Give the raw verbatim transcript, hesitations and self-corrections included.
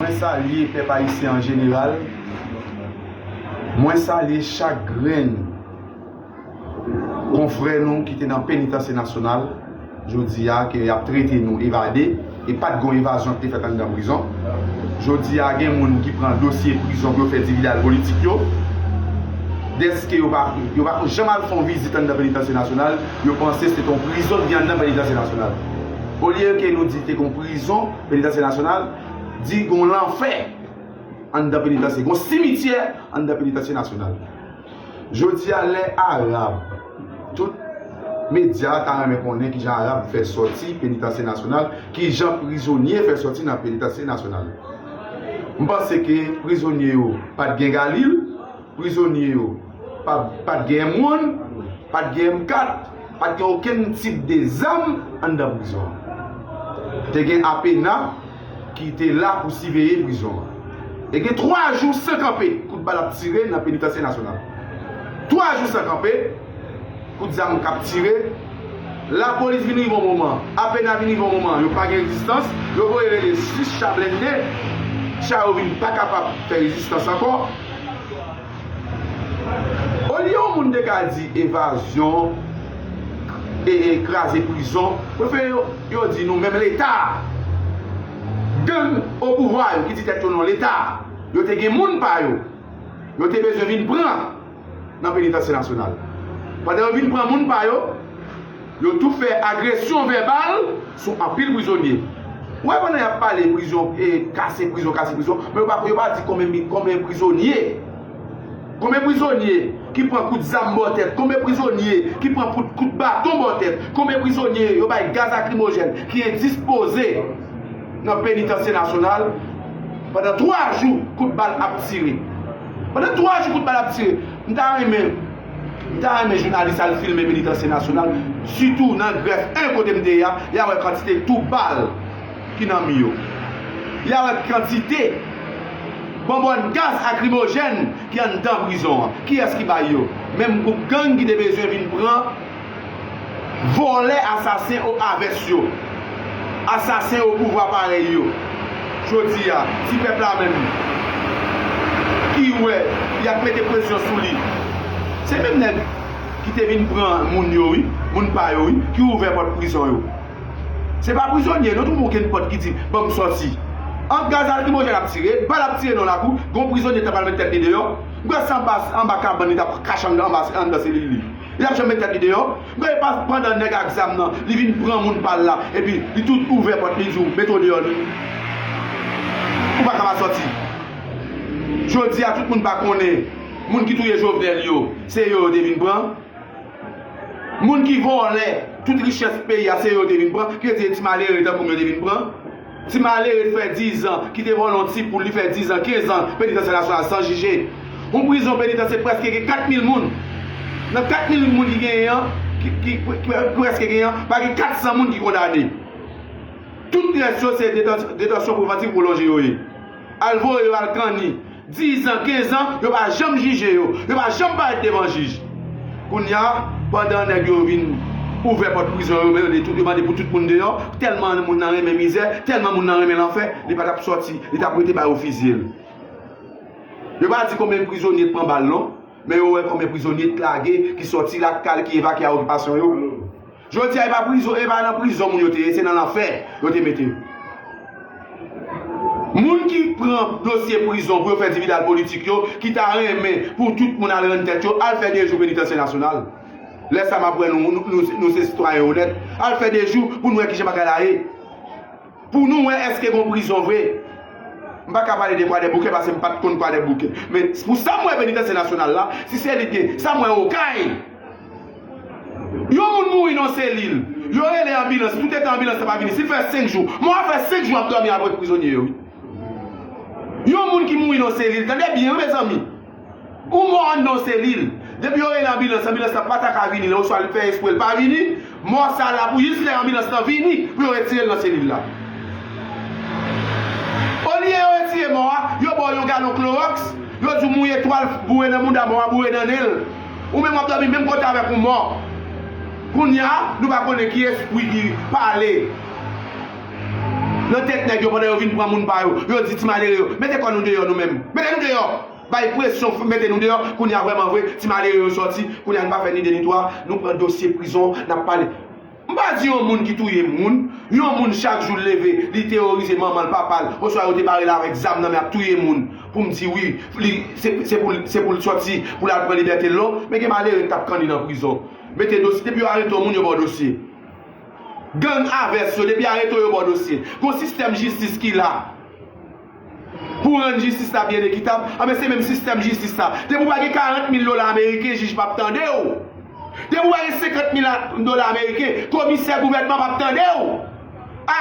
Mwen salye pèp ayisyen an jeneral. Mwen salye chak grenn konfrè nou ki te nan penitansye nasyonal jodi a, ke y ap trete nou evade, e pa t gon evazyon ki te fèt anndan prizon. Jodi a, gen moun ki pran dosye prizon pou yo fè dividal politik yo. Dèske yo pa, yo pa janm al fè yon vizit anndan penitansye nasyonal, yo panse se te yon prizon ki gen anndan penitansye nasyonal. Olye ke nou di te gon prizon, penitansye nasyonal, di gon lanfè anndan penitansye, gon simityè anndan penitansye nasyonal. Jodi a, lè Arab, tout medya ta renmen konnen kijan Arab fè sòti penitansye nasyonal, kijan prizonye fè sòti nan penitansye nasyonal. M panse ke prizonye yo pa t gen galil, prizonye yo pa, pa t gen M wan, pa t gen M kat, pa t gen okenn tip de zam anndan prizon an. Te gen APENA ki te la pou siveye prizon an. E gen twa jou san kanpe, kout bal ap tire nan penitansye nasyonal. Twa jou san kanpe, kout zam k ap tire. Lapolis vin rive yon moman, APENA vin rive yon moman, yo pa gen rezistans, yo voye rele sis cha blende, cha yo vin pa kapab fè rezistans ankò. Olye yon moun te ka di evazyon e, e kraze prizon, prefere yo, yo di nou menm Leta. Gang opouvwa yo ki di tèt yo non Leta, yo te gen moun pa yo. Yo te bezwen vin pran nan penitansye nasyonal. Pandan yo vin pran moun pa yo, yo tou fè agresyon vèbal sou anpil prizonye. Ou wè pandan y ap pale prizon, e kase prizon, kase prizon, men yo pa, yo pa di konbyen mi-, konbyen prizonye. Konbyen prizonye ki pran kout zam bò tèt, konbyen prizonye ki pran kout, kout baton bò tèt, konbyen prizonye yo bay gaz lakrimojèn, ki endispoze nan penitansye nasyonal pandan twa jou kout bal ap tire. Pandan twa jou kout bal ap tire. M ta renmen, m ta renmen jounalis al filme penitansye nasyonal, sitou nan grèf en kote m te ye a, y a wè kantite tou bal ki nan mi yo. Y a wè kantite bonbòn gaz lakrimojèn ki anndan prizon an. Kiyès ki bay yo? Menm gwoup gang ki te bezwen vin pran vòlè, asasen o avès yo. Asasen opouvwa parèy yo. Jodi a, ti pèp la menm ki wè y ap mete presyon sou li. Se menm nèg ki te vin pran moun yo, wi, moun pa yo, wi, ki ouvè pòt prizon yo. Se pa prizonye, nou twouve okenn pòt ki di, "Ban m sòti." Ant gaz lakrimojèn ap tire, bal ap tire nan lakou, gon prizonye t ap al met tèt li deyò. M kwè se anba, anba kabann li t ap kache anndan, anba, anndan selil li. Li t ap janm met tèt li deyò. M kwè se pa pandan nèg ak zam nan, li vin pran moun pa l la, epi li tou ouvè pòt li di w, "Mete w deyò, li. Ou pa ka pa sòti." Jodi a, tout moun pa konnen, moun ki touye Jovenel yo, se yo yo te vin pran. Moun ki vòlè tout richès peyi a, se yo yo te vin pran, ki rete ti malere tankou m yo te vin pran. Ti malere fè dizan, ki te vòlè yon ti poul, li fè dizan, kenz an, penitansye nasyonal san jije. Yon prizon penitansye prèske gen kat mil moun. Nan kat mil moun ki genyen an, ki, ki, ki, ki prèske genyen an, pa gen kat san moun ki kondane. Tout rès yo se detan-, detansyon prevantif pwolonje yo ye. Al voye yo al kanni. Dizan, kenz an, yo pa janm jije yo. Yo pa janm parèt devan jij. Kounye a, pandan nèg yo vin ouvè pòt prizon yo, mande tout, yo mande pou tout moun deyò, tèlman moun nan renmen mizè, tèlman moun nan renmen lanfè, li pa t ap sòti, li t ap rete ba yo fizye l. Yo pa di konbyen prizonye k pran bal non, men yo wè konbyen prizonye k lage, ki sòti lakay, ki evakye a okipasyon yo. Jodi a, e pa prizon, e pa nan prizon moun yo te ye, se nan lanfè yo te mete yo. Moun ki pran dosye prizon pou yo fè dividal politik yo, ki ta renmen pou tout moun al rann tèt yo, al fè de jou penitansye nasyonal. Lè sa m ap wè nou, nou, nou, nou se sitwayen onèt, al fè de jou pou nou wè kijan bagay la ye. Pou nou wè èske gon prizon vre. M pa ka pale de Kwadèboukè paske m pa t konn Kwadèboukè. Men pou sa m wè penitansye nasyonal la, si se li te, sa m wè Okay. Yon moun mouri nan selil. Yo rele anbilans. Toutetan anbilans la pa vini. Si l fè senk jou, mò a fè senk jou ap dòmi avèk prizonye yo, wi. Yon moun ki mouri nan selil. Tande byen, wi, mezanmi. Ou mò anndan yon selil. Depi yo rele anbilans, anbilans la pa ta ka vini, oswa li fè espre l pa vini, mò sa la pou jis lè anbilans lan vini pou yo retire l nan selil la. Olye yo retire mò a, yo ba w yon galon klowòks, yo di w mouye twal, boure nan mouda mò a, boure nan nen l. Ou menm w ap dòmi menm kote avèk yon mò. Kounye a, nou pa konnen ki espri ki pale. Nan tèt nèg yo, pandan yo vin pran moun pa yo, yo di ti malere yo, mete kò nou deyò nou menm. Mete nou deyò! Bay presyon, mete nou deyò. Kounye a vrèman vre, ti malere yo sòti. Kounye a nou pa fè ni de ni twa, nou pran dosye prizon, n ap pale. M pa di yon moun ki touye moun, yon moun chak jou l leve, li teworize manman l, papa l, oswa yo te bare l avèk zam nan men ap touye moun. Pou m di wi, li, se, se pou, se pou l sòti, pou l al pran libète l non. Men gen malere k t ap kanni nan prizon. Mete dosye, depi yo arete yon moun, yo ba w dosye. Gang avès yo, depi arete w, yo ba w dosye. Gon sistèm jistis ki la pou rann jistis la byen ekitab. Anben, se menm sistèm jistis la. Depi w pa gen karant mil dola ameriken, jij p ap tande w. Depi w pa gen senkant mil dola ameriken, komisè gouvènman p ap tande w.